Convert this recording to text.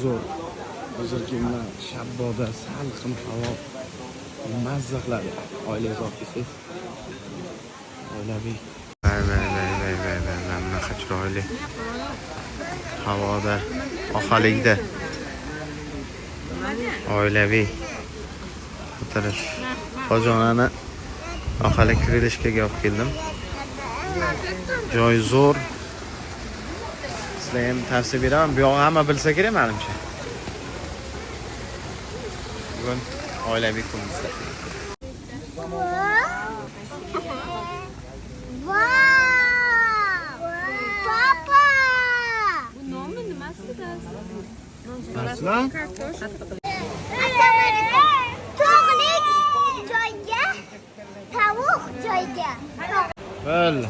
Zo'r. Hozirgi bilan shabboda salqin havo mazza qiladi. Oilangiz olib kelsangiz. Oilaviy. Vay vay vay vay vay vay vay, bunaqa chiroyli havoda, ohalikda oilaviy o'tirish. Hojonani ohalik крылышка ga olib keldim. Joyi zo'r. Sizlarga ham tavsiya beraman. Bu yog'i hamma bilsa kerak menimcha. Bugun oilaviy kun bizda. Vau! Papa! Nonmi nimasi? Arslan? Assalomu alaykum. Tog'lik joyga, tovuq joyga. Bo'ldi.